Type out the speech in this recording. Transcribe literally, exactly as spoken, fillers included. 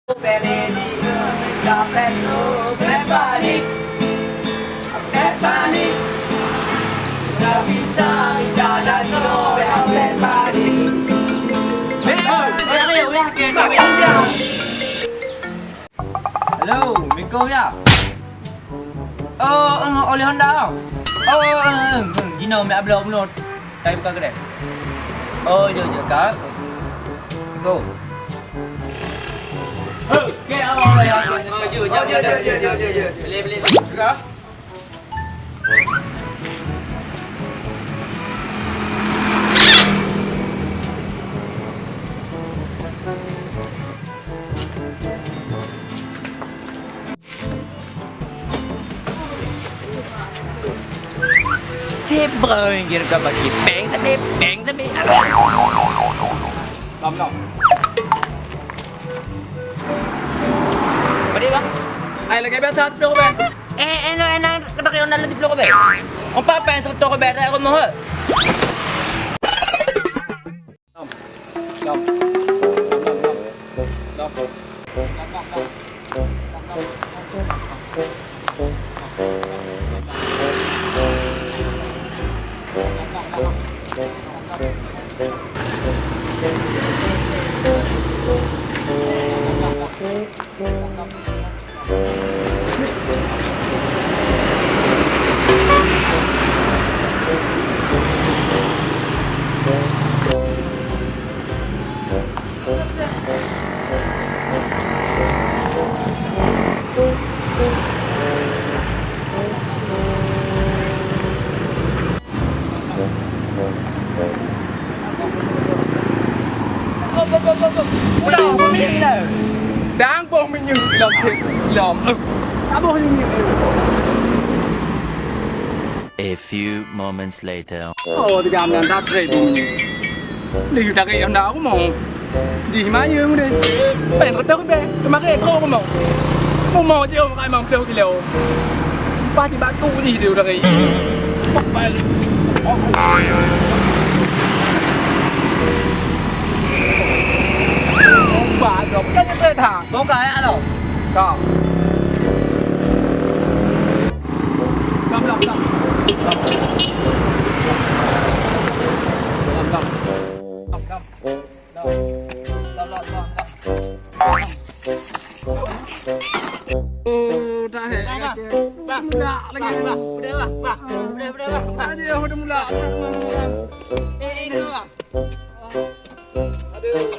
Halo, assalamualaikum ya. Oh, eh, oleh Honda. Oh, eh, eh, eh, jinoe meuabloe bunoe. Kai buka kedai. Oh, jeuet, jeuet, ka. Go. Oke, oh, ya. Oh, jeuet, jeuet, jeuet. Beli, beli, beli. Sudah. Sibreueng kira ka bagi peng tapi, peng tapi. Lom, lom. Beri, Bang. Ai, lagèe biasa, tujuh puluh ribèe. Eh, eh, no, enang, kata kaya nak tujuh puluh ribèe. Empat peng, tujuh puluh ribèe, tak ada moho. Lom. Lom. Lom, lom, lom. Lom. Lom, lom, lom. Dang boh minyeuk lom, lom. Saboh minyeuk. A few moments later. Oh, tiga bulan tak trade minyeuk. Laju tarék Honda rumoh. Jih mayeueng deh. Péng reutôh ribèe, teuma rego rumoh. Rumoh jih ôm kat limong ploh kilo. Leupah jih bak ku jih dia dari. Bah, dok kan cerita. Buka ya lo. Kau. Gam, gam, gam. Gam, gam. Gam, gam. Oh, dah, eh. Bah, bah, bah, bah, udah, bah, bah, udah, udah, bah, bah. Aduh, udah mula. Eh, eh, itu, bah. Aduh.